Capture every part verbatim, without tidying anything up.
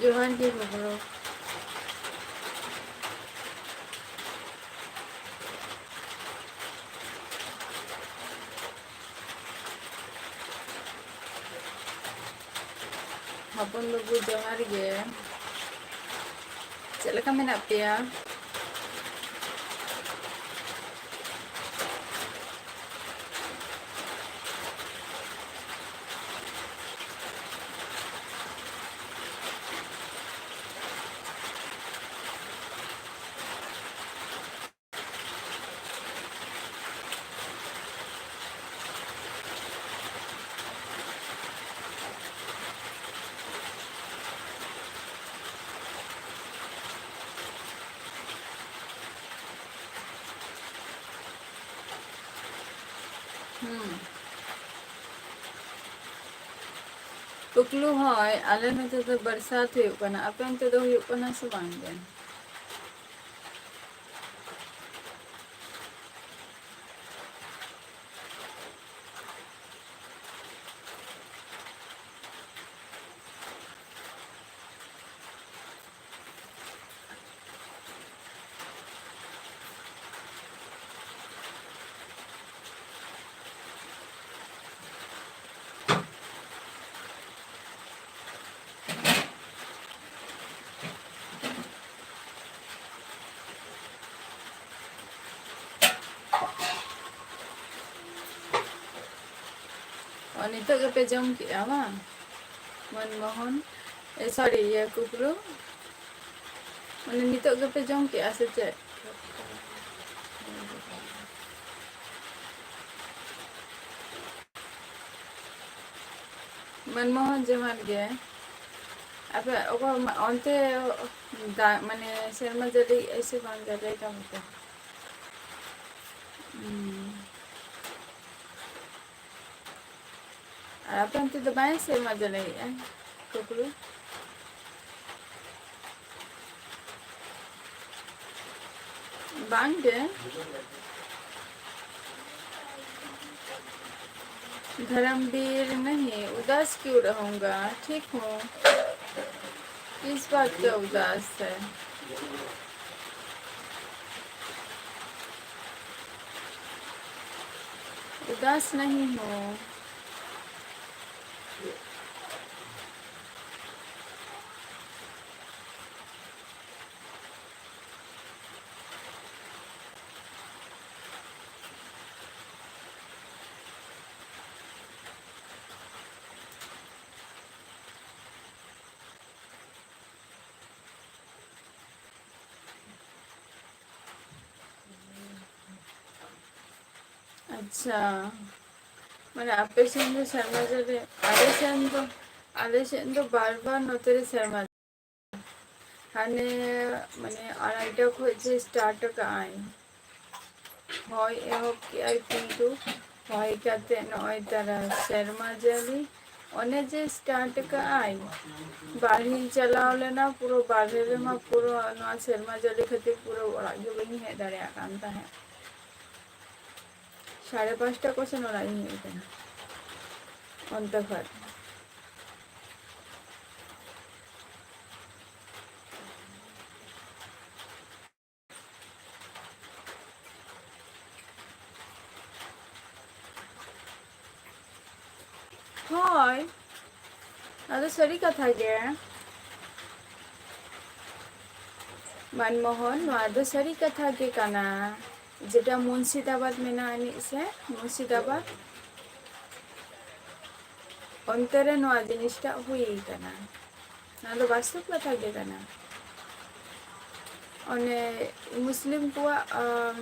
ᱡᱚᱦᱟᱨ ᱜᱮ ᱜᱚᱜᱚ᱾ ᱦᱚᱯᱚᱱ ᱵᱟᱹᱵᱩ, ᱡᱚᱦᱟᱨ ᱜᱮ᱾ ᱪᱮᱫ ᱞᱮᱠᱟ ᱢᱮᱱᱟᱜ ᱯᱮᱭᱟ? ᱦᱩᱸ᱾ ᱴᱩᱠᱞᱩ, ᱦᱳᱭ, ᱟᱞᱮ ᱱᱚᱛᱮ ᱫᱚ ᱵᱟᱨᱥᱟᱛ ᱦᱩᱭᱩᱜ ᱠᱟᱱᱟ᱾ ᱟᱯᱮ ᱚᱱᱛᱮ ᱫᱚ ᱦᱩᱭᱩᱜ ᱠᱟᱱᱟ ᱥᱮ ᱵᱟᱝ ᱜᱮ? ᱚ, ᱱᱤᱛᱚᱜ ᱜᱮᱯᱮ ᱡᱚᱢ ᱠᱮᱜᱼᱟ ᱵᱟᱝ? ᱢᱚᱱᱢᱳᱦᱚᱱ, ᱮ, sorry, ᱤᱭᱟᱹ, ᱠᱩᱠᱞᱩ, ᱢᱟᱱᱮ, ᱱᱤᱛᱚᱜ ᱜᱮᱯᱮ ᱡᱚᱢ ᱠᱮᱜᱼᱟ ᱥᱮ ᱪᱮᱫ? ᱢᱚᱱᱢᱳᱦᱚᱱ, ᱡᱚᱦᱟᱨ ᱜᱮ᱾ ᱟᱯᱮ ᱚᱠᱟ ᱢᱟ-, ᱚᱱᱛᱮ ᱫᱟᱜ, ᱢᱟᱱᱮ, ᱥᱮᱨᱢᱟ ᱡᱟᱹᱲᱤ ᱮᱫᱟᱭ ᱥᱮ ᱵᱟᱝ ᱜᱮ? ᱞᱟᱹᱭ ᱛᱟᱢ ᱛᱚ᱾ ᱦᱩᱸ᱾ ᱟᱨ ᱟᱯᱮ ᱚᱱᱛᱮ ᱫᱚ ᱵᱟᱭ ᱥᱮᱨᱢᱟ ᱡᱟᱹᱲᱤᱭᱮᱜᱼᱟ, ᱠᱩᱠᱞᱩ? ᱵᱟᱝ ᱜᱮ᱾ धर्मवीर, नहीं, उदास क्यों रहूंगा, ठीक हूँ। किस बात का उदास है? उदास नहीं हूँ। ᱟᱪᱪᱷᱟ, ᱢᱟᱱᱮ ᱟᱯᱮ ᱥᱮᱱ ᱫᱚ ᱥᱮᱨᱢᱟ ᱡᱟᱹᱲᱤ, ᱟᱞᱮ ᱥᱮᱱ ᱫᱚ, ᱟᱞᱮ ᱥᱮᱱ ᱫᱚ ᱵᱟᱨ ᱵᱟᱨ ᱱᱚᱛᱮ ᱨᱮ ᱥᱮᱨᱢᱟ, ᱦᱟᱱᱮ, ᱢᱟᱱᱮ ᱟᱲᱟᱭᱴᱟ ᱠᱷᱚᱡ ᱡᱮ start ᱟᱠᱟᱜᱼᱟᱭ, ᱦᱚᱭ ᱮᱦᱚᱵ ᱠᱮᱜᱼᱟᱭ, ᱠᱤᱱᱛᱩ ᱦᱚᱭ ᱠᱟᱛᱮ ᱱᱚᱜᱼᱚᱭ ᱛᱟᱨᱟ ᱥᱮᱨᱢᱟ ᱡᱟᱹᱲᱤ, ᱚᱱᱮ ᱡᱮ start ᱟᱠᱟᱜᱼᱟᱭ, ᱵᱟᱨᱦᱮᱧ ᱪᱟᱞᱟᱣ ᱞᱮᱱᱟ, ᱯᱩᱨᱟᱹ ᱵᱟᱨᱦᱮ ᱨᱮᱢᱟ ᱯᱩᱨᱟᱹ ᱱᱚᱣᱟ ᱥᱮᱨᱢᱟ ᱡᱟᱹᱲᱤ ᱠᱷᱟᱹᱛᱤᱨ ᱯᱩᱨᱟᱹ ᱚᱲᱟᱜ ᱜᱮ ᱵᱟᱹᱧ ᱦᱮᱡ ᱫᱟᱲᱮᱭᱟᱜ ᱠᱟᱱ ᱛᱟᱦᱮᱸᱫ᱾ ᱥᱟᱲᱮ ᱯᱟᱸᱪᱴᱟ ᱠᱚᱥᱮᱱ ᱚᱲᱟᱜ ᱤᱧ ᱦᱮᱡ ᱟᱠᱟᱱᱟ, ᱚᱱᱛᱮ ᱠᱷᱚᱡ᱾ ᱦᱳᱭ, ᱱᱚᱣᱟ ᱫᱚ ᱥᱟᱹᱨᱤ ᱠᱟᱛᱷᱟ ᱜᱮ᱾ ᱢᱟᱱᱢᱳᱦᱚᱱ, ᱱᱚᱣᱟ ᱫᱚ ᱥᱟᱹᱨᱤ ᱠᱟᱛᱷᱟ ᱜᱮ ᱠᱟᱱᱟ᱾ ᱡᱮᱴᱟ ᱢᱩᱨᱥᱤᱫᱟᱵᱟᱫᱽ ᱢᱮᱱᱟᱜ ᱟᱹᱱᱤᱡ ᱥᱮ, ᱢᱩᱨᱥᱤᱫᱟᱵᱟᱫᱽ, ᱚᱱᱛᱮ ᱨᱮ ᱱᱚᱣᱟ ᱡᱤᱱᱤᱥᱴᱟᱜ ᱦᱩᱭ ᱠᱟᱱᱟ᱾ ᱱᱚᱣᱟ ᱫᱚ ᱵᱟᱥᱛᱚᱵ ᱠᱟᱛᱷᱟ ᱜᱮ ᱠᱟᱱᱟ᱾ ᱚᱱᱮ ᱢᱩᱥᱞᱤᱢ ᱠᱚᱣᱟᱜ, ᱟᱢ,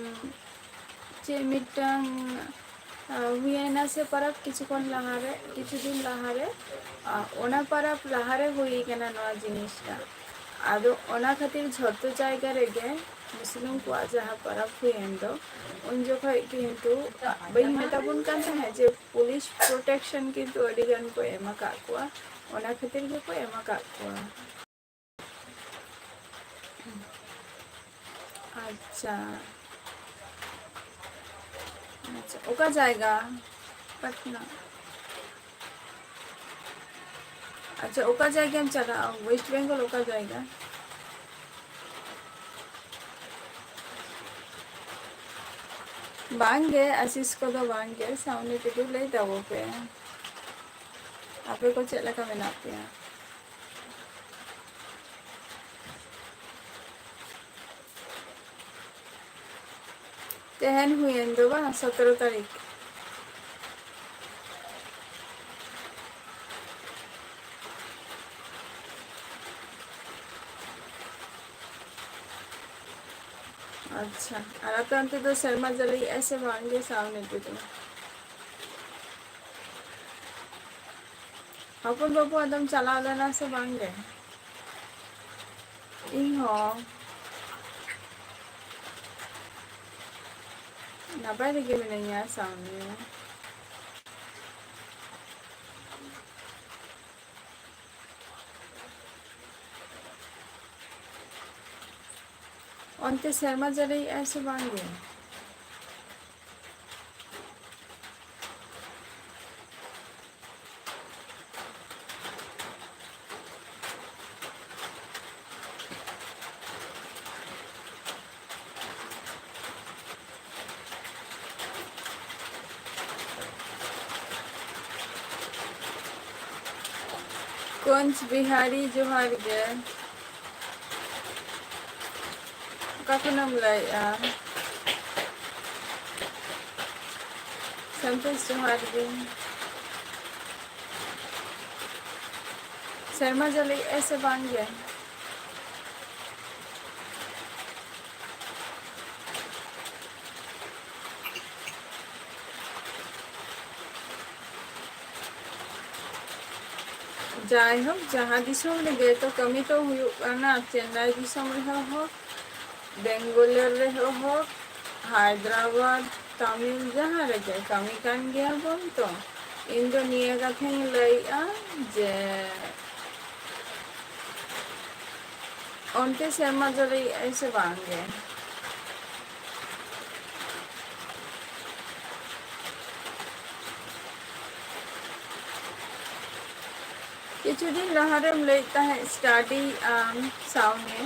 ᱪᱮᱫ ᱢᱤᱫᱴᱟᱝ, ᱟ, ᱦᱩᱭᱮᱱᱟ ᱥᱮ ᱯᱚᱨᱚᱵᱽ ᱠᱤᱪᱷᱩ ᱠᱷᱚᱱ ᱞᱟᱦᱟᱨᱮ, ᱠᱤᱪᱷᱩ ᱫᱤᱱ ᱞᱟᱦᱟᱨᱮ, ᱟ, ᱚᱱᱟ ᱯᱚᱨᱚᱵᱽ ᱞᱟᱦᱟᱨᱮ ᱦᱩᱭ ᱠᱟᱱᱟ ᱱᱚᱣᱟ ᱡᱤᱱᱤᱥᱴᱟ᱾ ᱟᱫᱚ ᱚᱱᱟ ᱠᱷᱟᱹᱛᱤᱨ ᱡᱷᱚᱛᱚ ᱡᱟᱭᱜᱟ ᱨᱮᱜᱮ ᱢᱩᱥᱞᱤᱢ ᱠᱚᱣᱟᱜ ᱡᱟᱦᱟᱸ ᱯᱚᱨᱚᱵᱽ ᱦᱩᱭᱮᱱ ᱫᱚ, ᱩᱱ ᱡᱚᱠᱷᱚᱡ ᱠᱤᱱᱛᱩ ᱵᱟᱹᱧ ᱢᱮᱛᱟ ᱵᱚᱱ ᱠᱟᱱ ᱛᱟᱦᱮᱸᱫ ᱡᱮ ᱯᱩᱞᱤᱥ protection ᱠᱤᱱᱛᱩ ᱟᱹᱰᱤ ᱜᱟᱱ ᱠᱚ ᱮᱢ ᱟᱠᱟᱫ ᱠᱚᱣᱟ, ᱚᱱᱟ ᱠᱷᱟᱹᱛᱤᱨ ᱜᱮᱠᱚ ᱮᱢ ᱟᱠᱟᱫ ᱠᱚᱣᱟ᱾ ᱟᱪᱪᱷᱟ, ᱟᱪᱪᱷᱟ, ᱚᱠᱟ ᱡᱟᱭᱜᱟ? ᱯᱟᱴᱱᱟ᱾ ᱟᱪᱪᱷᱟ, ᱚᱠᱟ ᱡᱟᱭᱜᱟᱢ ᱪᱟᱞᱟᱜᱼᱟ? ᱳᱭᱮᱥᱴ ᱵᱮᱝᱜᱚᱞ ᱚᱠᱟ ᱡᱟᱭᱜᱟ? ᱵᱟᱝᱜᱮ, ᱟᱥᱤᱥ ᱠᱚᱫᱚ ᱵᱟᱝᱜᱮ, ᱥᱟᱣᱱᱤ ᱴᱩᱰᱩ ᱞᱟᱹᱭ ᱛᱟᱵᱚ ᱯᱮ᱾ ᱟᱯᱮ ᱠᱚ ᱪᱮᱫ ᱞᱮᱠᱟ ᱢᱮᱱᱟᱜ ᱯᱮᱭᱟ? ᱛᱮᱦᱮᱧ ᱦᱩᱭᱮᱱ ᱫᱚ ᱵᱟᱝ, ᱥᱚᱛᱨᱚ ᱛᱟᱹᱨᱤᱠᱷ᱾ ᱟᱪᱪᱷᱟ, ᱟᱨ ᱟᱯᱮ ᱚᱱᱛᱮ ᱫᱚ ᱥᱮᱨᱢᱟ ᱡᱟᱹᱲᱤᱭᱮᱜᱼᱟᱭ ᱥᱮ ᱵᱟᱝ ᱜᱮ ᱥᱟᱣᱱᱤ ᱴᱩᱰᱩ? ᱦᱚᱯᱚᱱ ᱵᱟᱹᱵᱩ, ᱟᱫᱚᱢ ᱪᱟᱞᱟᱣ ᱞᱮᱱᱟ ᱥᱮ ᱵᱟᱝ ᱜᱮ? ᱤᱧ ᱦᱚᱸ ᱱᱟᱯᱟᱭ ᱨᱮᱜᱮ ᱢᱤᱱᱟᱹᱧᱟ, ᱥᱟᱣᱱᱤ᱾ ᱚᱱᱛᱮ ᱥᱮᱨᱢᱟ ᱡᱟᱹᱲᱤᱭᱮᱜᱼᱟᱭ ᱥᱮ ᱵᱟᱝ ᱜᱮ? ᱠᱚᱧᱪ ᱵᱤᱦᱟᱨᱤ, ᱡᱚᱦᱟᱨ ᱜᱮ᱾ ᱚᱠᱟ ᱠᱷᱚᱱᱮᱢ ᱞᱟᱹᱭᱮᱜᱼᱟ? ᱥᱟᱱᱛᱳᱥ, ᱡᱚᱦᱟᱨ ᱜᱮ᱾ ᱥᱮᱨᱢᱟ ᱡᱟᱹᱲᱤᱭᱮᱜᱼᱟᱭ ᱥᱮ ᱵᱟᱝ ᱜᱮ? ᱡᱟᱭᱦᱳᱠ, ᱡᱟᱦᱟᱸ ᱫᱤᱥᱚᱢ ᱨᱮᱜᱮ ᱛᱚ ᱠᱟᱹᱢᱤ ᱛᱚ ᱦᱩᱭᱩᱜ ᱠᱟᱱᱟ, ᱪᱮᱱᱱᱟᱭ ᱫᱤᱥᱚᱢ ᱨᱮᱦᱚᱸ ᱦᱳᱠ, ᱵᱮᱝᱜᱟᱞᱳᱨ ᱨᱮᱦᱚᱸ ᱦᱳᱠ, ᱦᱟᱭᱫᱨᱟᱵᱟᱫᱽ, ᱛᱟᱢᱤᱞ, ᱡᱟᱦᱟᱸ ᱨᱮᱜᱮ ᱠᱟᱹᱢᱤ ᱠᱟᱱ ᱜᱮᱭᱟ ᱵᱚᱱ ᱛᱚ᱾ ᱤᱧ ᱫᱚ ᱱᱤᱭᱟᱹ ᱠᱟᱛᱷᱟᱧ ᱞᱟᱹᱭᱮᱜᱼᱟ ᱡᱮ ᱚᱱᱛᱮ ᱥᱮᱨᱢᱟ ᱡᱟᱹᱲᱤᱭᱮᱜᱼᱟᱭ ᱥᱮ ᱵᱟᱝ ᱜᱮ? ᱠᱤᱪᱷᱩ ᱫᱤᱱ ᱞᱟᱦᱟᱨᱮᱢ ᱞᱟᱹᱭᱮᱫ ᱛᱟᱦᱮᱸᱫ ᱥᱴᱟᱰᱤ ᱟᱢ ᱥᱟᱶᱢᱮ᱾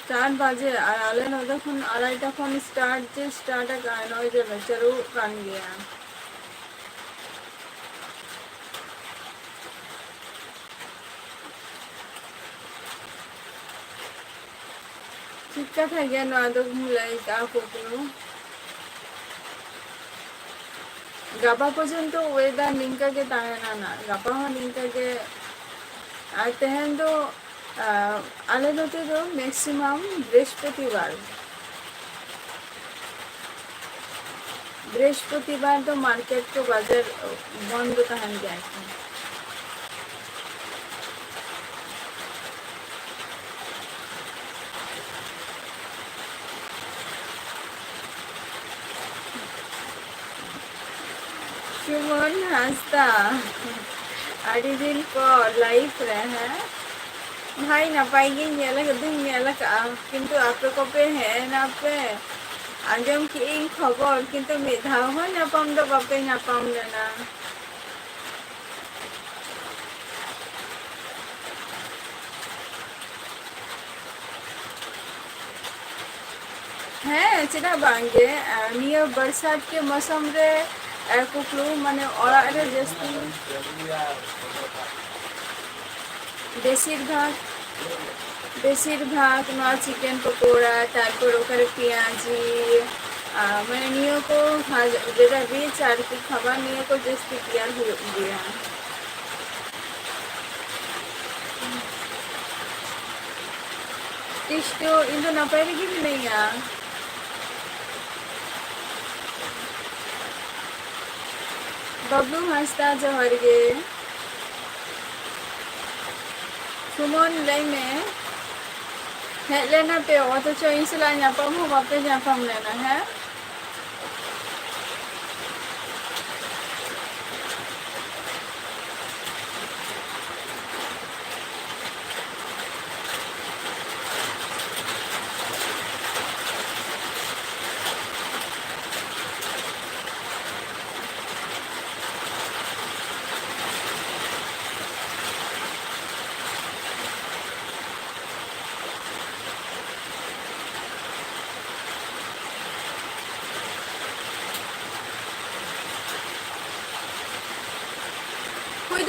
ᱪᱟᱨ ᱵᱟᱡᱮ, ᱟᱨ ᱟᱞᱮ ᱱᱚᱰᱮ ᱠᱷᱚᱱ ᱟᱲᱟᱭᱴᱟ ᱠᱷᱚᱱ ᱥᱴᱟᱨᱴ ᱡᱮ ᱥᱴᱟᱨᱴ ᱟᱠᱟᱫᱼᱟ, ᱱᱚᱜᱼᱚᱭ ᱡᱮ ᱪᱟᱹᱞᱩᱜ ᱠᱟᱱ ᱜᱮᱭᱟ᱾ ᱴᱷᱤᱠ ᱠᱟᱛᱷᱟ ᱜᱮ ᱱᱚᱣᱟ ᱫᱚ ᱞᱟᱹᱭ ᱠᱟᱜᱼᱟ ᱠᱩᱠᱢᱩ᱾ ᱜᱟᱯᱟ ᱯᱚᱨᱡᱚᱱᱛᱚ ᱣᱮᱫᱟᱨ ᱱᱤᱝᱠᱟ ᱜᱮ ᱛᱟᱦᱮᱱᱟ ᱱᱟᱜ, ᱜᱟᱯᱟ ᱦᱚᱸ ᱱᱤᱝᱠᱟ ᱜᱮ᱾ ᱟᱨ ᱛᱮᱦᱮᱧ ᱫᱚ, ᱟᱸ, ᱟᱞᱮ ᱱᱚᱛᱮ ᱫᱚ ᱢᱮᱠᱥᱤᱢᱟᱢ ᱵᱨᱤᱦᱚᱥᱯᱚᱛᱤᱵᱟᱨ, ᱵᱨᱤᱦᱚᱥᱯᱚᱛᱤᱵᱟᱨ ᱫᱚ ᱢᱟᱨᱠᱮᱴ ᱠᱚ, ᱵᱟᱡᱟᱨ ᱵᱚᱱᱫᱚ ᱛᱟᱦᱮᱱ ᱜᱮᱭᱟ ᱟᱨᱠᱤ᱾ ᱥᱩᱢᱚᱱ ᱦᱟᱸᱥᱫᱟ, ᱟᱹᱰᱤ ᱫᱤᱱ ᱯᱚᱨ ᱞᱟᱭᱤᱵᱷ ᱨᱮ, ᱦᱮᱸ ᱵᱷᱟᱭ, ᱱᱟᱯᱟᱭ ᱜᱤᱧ ᱧᱮᱞ ᱟᱠᱟᱫᱟᱹᱧ, ᱧᱮᱞ ᱟᱠᱟᱫᱼᱟ, ᱠᱤᱱᱛᱩ ᱟᱯᱮ ᱠᱚᱯᱮ ᱦᱮᱡ ᱮᱱᱟ ᱯᱮ, ᱟᱸᱡᱚᱢ ᱠᱮᱜ ᱟᱹᱧ ᱠᱷᱚᱵᱚᱨ, ᱠᱤᱱᱛᱩ ᱢᱤᱫ ᱫᱷᱟᱣ ᱦᱚᱸ ᱧᱟᱯᱟᱢ ᱫᱚ ᱵᱟᱯᱮ ᱧᱟᱯᱟᱢ ᱞᱮᱱᱟ᱾ ᱦᱮᱸ, ᱪᱮᱫᱟᱜ ᱵᱟᱝ ᱜᱮ? ᱟᱨ ᱱᱤᱭᱟᱹ ᱵᱟᱨᱥᱟᱛ ᱠᱮ ᱢᱳᱥᱚᱢ ᱨᱮ, ᱟᱨ ᱠᱩᱠᱞᱩ, ᱢᱟᱱᱮ, ᱚᱲᱟᱜ ᱨᱮ ᱡᱟᱹᱥᱛᱤ ᱵᱮᱥᱤᱨ ᱵᱷᱟᱜᱽ, ᱵᱮᱥᱤᱨ ᱵᱷᱟᱜᱽ ᱱᱚᱣᱟ ᱪᱤᱠᱮᱱ ᱯᱚᱠᱳᱲᱟ, ᱛᱟᱨᱯᱚᱨ ᱚᱠᱟᱨᱮ ᱯᱮᱸᱭᱟᱡᱤ, ᱟᱨ, ᱢᱟᱱᱮ, ᱱᱤᱭᱟᱹ ᱠᱚ ᱵᱷᱟᱡ-, ᱡᱮᱴᱟ ᱨᱤᱪ ᱟᱨᱠᱤ ᱠᱷᱟᱵᱟᱨ, ᱱᱤᱭᱟᱹ ᱠᱚ ᱡᱟᱹᱥᱛᱤ ᱛᱮᱭᱟᱨ ᱦᱩᱭᱩᱜ ᱜᱮᱭᱟ᱾ ᱛᱤᱥ ᱪᱚ, ᱤᱧ ᱫᱚ ᱱᱟᱯᱟᱭ ᱨᱮᱜᱮ ᱢᱤᱱᱟᱹᱧᱟ᱾ ᱵᱟᱹᱵᱞᱩ ᱦᱟᱸᱥᱫᱟ, ᱡᱚᱦᱟᱨ ᱜᱮ᱾ ᱥᱩᱢᱚᱱ, ᱞᱟᱹᱭ ᱢᱮ, ᱦᱮᱡ ᱞᱮᱱᱟ ᱯᱮ, ᱚᱛᱷᱚᱪᱚ ᱤᱧ ᱥᱟᱞᱟᱜ ᱧᱟᱯᱟᱢ ᱦᱚᱸ ᱵᱟᱯᱮ ᱧᱟᱯᱟᱢ ᱞᱮᱱᱟ, ᱦᱮᱸ?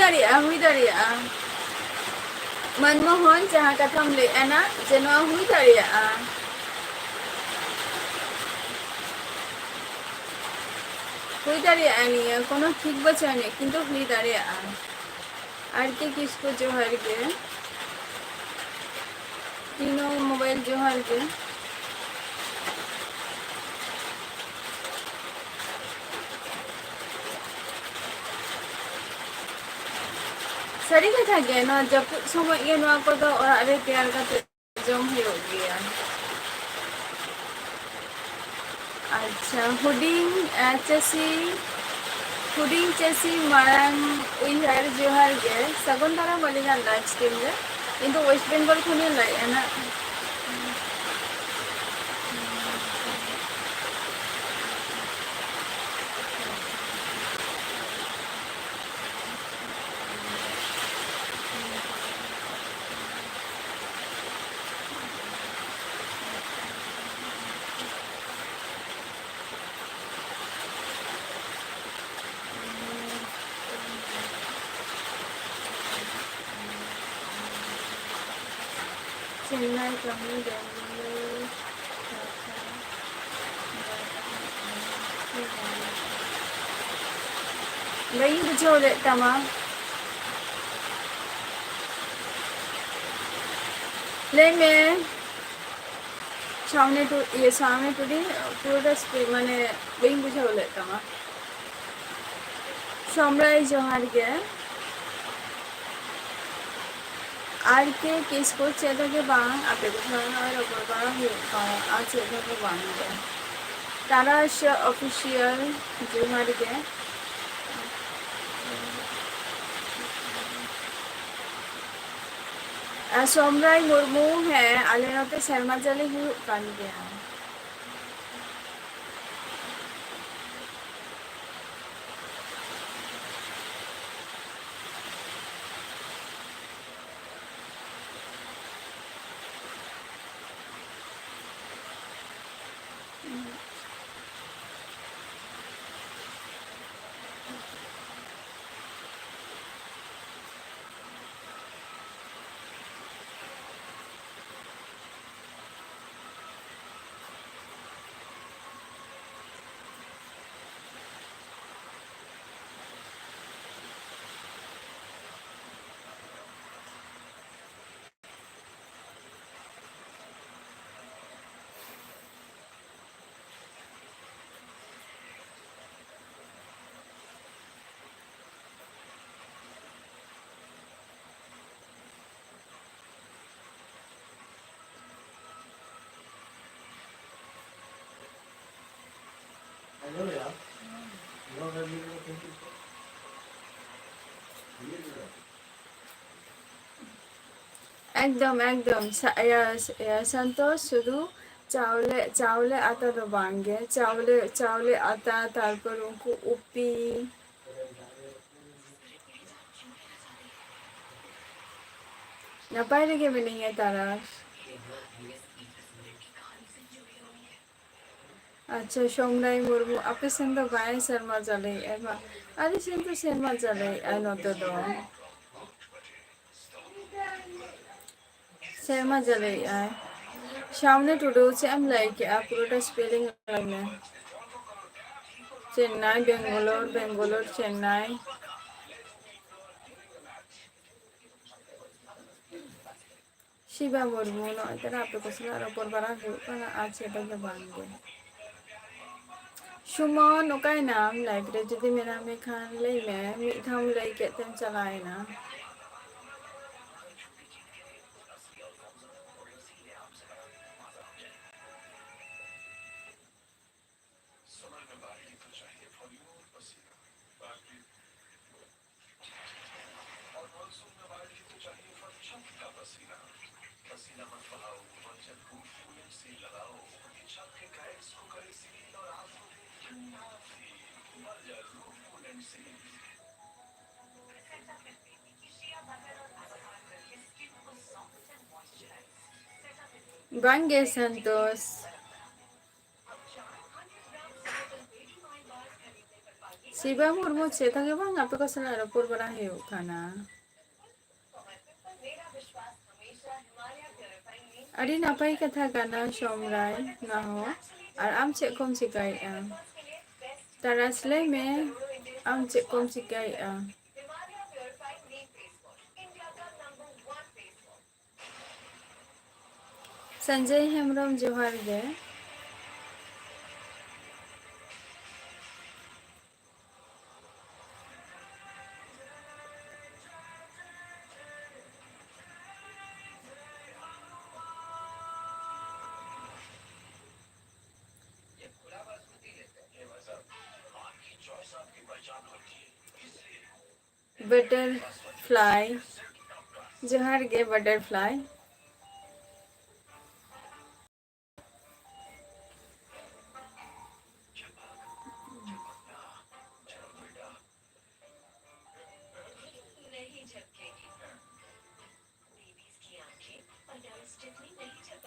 ᱫᱟᱲᱮᱭᱟᱜᱼᱟ, ᱦᱩᱭ ᱫᱟᱲᱮᱭᱟᱜᱼᱟ᱾ ᱢᱟᱱᱢᱳᱦᱚᱱ, ᱡᱟᱦᱟᱸ ᱠᱟᱛᱷᱟᱢ ᱞᱟᱹᱭᱮᱫᱼᱟ ᱱᱟ, ᱡᱮ ᱱᱚᱣᱟ ᱦᱩᱭ ᱫᱟᱲᱮᱭᱟᱜᱼᱟ, ᱦᱩᱭ ᱫᱟᱲᱮᱭᱟᱜᱼᱟ, ᱱᱤᱭᱟᱹ ᱠᱳᱱᱳ ᱴᱷᱤᱠ ᱵᱟᱹᱪᱩᱜ ᱟᱹᱱᱤᱡ, ᱠᱤᱱᱛᱩ ᱦᱩᱭ ᱫᱟᱲᱮᱭᱟᱜᱼᱟ᱾ ᱟᱨ ᱠᱮ ᱠᱤᱥᱠᱩ, ᱡᱚᱦᱟᱨ ᱜᱮ᱾ ᱤᱱᱳ ᱢᱳᱵᱟᱭᱤᱞ, ᱡᱚᱦᱟᱨ ᱜᱮ᱾ ᱥᱟᱹᱨᱤ ᱠᱟᱛᱷᱟ ᱜᱮ, ᱱᱚᱣᱟ ᱡᱟᱹᱯᱩᱫ ᱥᱚᱢᱚᱭ ᱜᱮ ᱱᱚᱣᱟ ᱠᱚᱫᱚ ᱚᱲᱟᱜ ᱨᱮ ᱛᱮᱭᱟᱨ ᱠᱟᱛᱮ ᱡᱚᱢ ᱦᱩᱭᱩᱜ ᱜᱮᱭᱟ᱾ ᱟᱪᱪᱷᱟ, ᱦᱩᱰᱤᱧ, ᱟᱸ, ᱪᱟᱹᱥᱤ, ᱦᱩᱰᱤᱧ ᱪᱟᱹᱥᱤ ᱢᱟᱨᱟᱝ ᱩᱭᱦᱟᱹᱨ, ᱡᱚᱦᱟᱨ ᱜᱮ᱾ ᱥᱟᱹᱜᱩᱱ ᱫᱟᱨᱟᱢ ᱟᱹᱞᱤᱧᱟᱜ live stream ᱨᱮ᱾ ᱤᱧ ᱫᱚ West Bengal ᱠᱷᱚᱱᱤᱧ ᱞᱟᱹᱭᱮᱫᱼᱟ ᱱᱟᱜ᱾ ᱪᱮᱱᱱᱟᱭ, ᱛᱟᱢᱤᱞ, ᱵᱮᱝᱜᱟᱞᱩᱨᱩ, ᱵᱟᱹᱧ ᱵᱩᱡᱷᱟᱹᱣ ᱞᱮᱫ ᱛᱟᱢᱟ᱾ ᱞᱟᱹᱭ ᱢᱮ᱾ ᱥᱟᱢᱱᱮ ᱴᱩ-, ᱤᱭᱟᱹ, ᱥᱟᱢᱱᱮ ᱴᱩᱰᱤ, ᱯᱩᱨᱟᱹᱴᱟ ᱥᱯᱮ-, ᱢᱟᱱᱮ, ᱵᱟᱹᱧ ᱵᱩᱡᱷᱟᱹᱣ ᱞᱮᱫ ᱛᱟᱢᱟ᱾ ᱥᱚᱢᱨᱟᱭ, ᱡᱚᱦᱟᱨ ᱜᱮ᱾ ᱟᱨ ᱠᱮ ᱠᱤᱥᱠᱩ, ᱪᱮᱫ ᱦᱚᱸ ᱜᱮ ᱵᱟᱝ, ᱟᱯᱮ ᱠᱚ ᱥᱟᱶ ᱱᱚᱜᱼᱚᱭ ᱨᱚᱯᱚᱲ ᱵᱟᱲᱟ ᱦᱩᱭᱩᱜ ᱠᱟᱱᱟ, ᱟᱨ ᱪᱮᱫ ᱦᱚᱸ ᱜᱮ ᱵᱟᱝ ᱜᱮ᱾ ᱛᱟᱨᱟᱥ Official, ᱡᱚᱦᱟᱨ ᱜᱮ᱾ ᱟᱨ ᱥᱚᱢᱨᱟᱭ ᱢᱩᱨᱢᱩ, ᱦᱮᱸ, ᱟᱞᱮ ᱱᱚᱛᱮ ᱥᱮᱨᱢᱟ ᱡᱟᱹᱲᱤ ᱦᱩᱭᱩᱜ ᱠᱟᱱ ᱜᱮᱭᱟ᱾ ᱮᱠᱫᱚᱢ, ᱮᱠᱫᱚᱢ᱾ ᱥᱟ-, ᱤᱭᱟᱹ, ᱤᱭᱟᱹ, ᱥᱚᱱᱛᱳᱥ, ᱥᱩᱫᱷᱩ ᱪᱟᱣᱞᱮ, ᱪᱟᱣᱞᱮ ᱟᱛᱟ ᱫᱚ ᱵᱟᱝ ᱜᱮ, ᱪᱟᱣᱞᱮ, ᱪᱟᱣᱞᱮ ᱟᱛᱟ, ᱛᱟᱨᱯᱚᱨ ᱩᱱᱠᱩ ᱩᱯᱤ᱾ ᱱᱟᱯᱟᱭ ᱨᱮᱜᱮ ᱢᱤᱱᱟᱹᱧᱟ, ᱛᱟᱨᱟᱥ᱾ ᱟᱪᱪᱷᱟ, ᱥᱚᱢᱨᱟᱭ ᱢᱩᱨᱢᱩ, ᱟᱯᱮ ᱥᱮᱱ ᱫᱚ ᱵᱟᱭ ᱥᱮᱨᱢᱟ ᱡᱟᱹᱲᱤᱭᱮᱜᱼᱟᱭ ᱵᱟᱝ? ᱟᱞᱮ ᱥᱮᱱ ᱫᱚ ᱥᱮᱨᱢᱟ ᱡᱟᱹᱲᱤᱭᱮᱜᱼᱟᱭ ᱱᱚᱛᱮ ᱫᱚ᱾ ᱥᱮᱨᱢᱟ ᱡᱟᱹᱲᱤᱭᱮᱜᱼᱟᱭ᱾ ᱥᱟᱢᱱᱮ ᱴᱩᱰᱩ, ᱪᱮᱫ ᱮᱢ ᱞᱟᱹᱭ ᱠᱮᱜᱼᱟ? ᱯᱩᱨᱟᱹᱴᱟ spelling ᱞᱟᱹᱭ ᱢᱮ᱾ ᱪᱮᱱᱱᱟᱭ, ᱵᱮᱝᱜᱟᱞᱳᱨ, ᱵᱮᱝᱜᱟᱞᱳᱨ, ᱪᱮᱱᱱᱟᱭ᱾ ᱥᱤᱵᱟ ᱢᱩᱨᱢᱩ, ᱱᱚᱜᱼᱚᱭ ᱛᱚᱨᱟ ᱟᱯᱮ ᱠᱚ ᱥᱟᱞᱟᱜ ᱨᱚᱯᱚᱲ ᱵᱟᱲᱟ ᱦᱩᱭᱩᱜ ᱠᱟᱱᱟ ᱟᱨ ᱪᱮᱫ ᱦᱚᱸ ᱵᱟᱝ ᱜᱮ᱾ ᱥᱩᱢᱚᱱ, ᱚᱠᱟᱭᱮᱱᱟᱢ? Live ᱨᱮ ᱡᱩᱫᱤ ᱢᱮᱱᱟᱢ ᱢᱮ ᱠᱷᱟᱱ ᱞᱟᱹᱭ ᱢᱮ, ᱢᱤᱫ ᱫᱷᱟᱣ ᱮᱢ ᱞᱟᱹᱭ ᱠᱮᱫ ᱛᱮᱢ ᱪᱟᱞᱟᱣᱮᱱᱟ᱾ समर में बारिश तो चाहिए फॉर योर पसीना। बाकी और मॉनसून में बारिश तो चाहिए फॉर छत का पसीना। पसीना मत बहाओ, मच्छर को फूलेंट सील लगाओ। छत के क्रैक्स को करें सील और आंसू दे ठंडा फील। मर जा लो फूलेंट सील। Bangge Santos. ᱥᱤᱵᱟ ᱢᱩᱨᱢᱩ, ᱪᱮᱫ ᱦᱚᱸ ᱜᱮ ᱵᱟᱝ, ᱟᱯᱮ ᱠᱚ ᱥᱟᱞᱟᱜ ᱨᱚᱯᱚᱲ ᱵᱟᱲᱟ ᱦᱩᱭᱩᱜ ᱠᱟᱱᱟ᱾ ᱟᱹᱰᱤ ᱱᱟᱯᱟᱭ ᱠᱟᱛᱷᱟ ᱠᱟᱱᱟ ᱥᱚᱢᱨᱟᱭ, ᱱᱚᱣᱟ ᱦᱚᱸ᱾ ᱟᱨ ᱟᱢ ᱪᱮᱫ ᱠᱚᱢ ᱪᱤᱠᱟᱹᱭᱮᱫᱼᱟ? ᱛᱟᱨᱟᱥ, ᱞᱟᱹᱭ ᱢᱮ, ᱟᱢ ᱪᱮᱫ ᱠᱚᱢ ᱪᱤᱠᱟᱹᱭᱮᱫᱼᱟ? ᱥᱚᱧᱡᱚᱭ ᱦᱮᱢᱵᱨᱚᱢ, ᱡᱚᱦᱟᱨ ᱜᱮ᱾ Butterfly. ᱡᱚᱦᱟᱨ ᱜᱮ, Butterfly.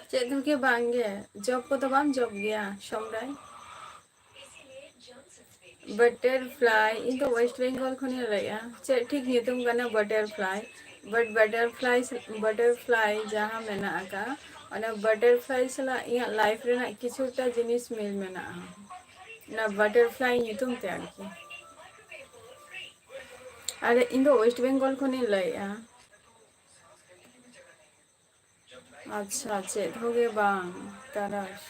ᱪᱮᱫ ᱦᱚᱸ ᱜᱮ ᱵᱟᱝ ᱜᱮ᱾ ᱡᱚᱵ ᱠᱚᱫᱚ ᱵᱟᱢ ᱡᱚᱵ ᱜᱮᱭᱟ, ᱥᱚᱢᱨᱟᱭ? Butterfly, ᱤᱧ ᱫᱚ West Bengal ᱠᱷᱚᱱᱤᱧ ᱞᱟᱹᱭᱮᱜᱼᱟ᱾ ᱪᱮᱫ ᱴᱷᱤᱠ ᱧᱩᱛᱩᱢ ᱠᱟᱱᱟ Butterfly? But butterfly, butterfly ᱡᱟᱦᱟᱸ ᱢᱮᱱᱟᱜ ᱟᱠᱟᱫ, ᱚᱱᱟ butterfly ᱥᱟᱞᱟᱜ ᱤᱧᱟᱹᱜ life ᱨᱮᱱᱟᱜ ᱠᱤᱪᱷᱩᱴᱟ ᱡᱤᱱᱤᱥ ᱢᱤᱞ ᱢᱮᱱᱟᱜᱼᱟ᱾ ᱚᱱᱟ butterfly ᱧᱩᱛᱩᱢ ᱛᱮ ᱟᱨᱠᱤ᱾ ᱟᱨ ᱤᱧ ᱫᱚ West Bengal ᱠᱷᱚᱱᱤᱧ ᱞᱟᱹᱭᱮᱜᱼᱟ᱾ ᱟᱪᱪᱷᱟ, ᱪᱮᱫ ᱦᱚᱸ ᱜᱮ ᱵᱟᱝ, ᱛᱟᱨᱟᱥ᱾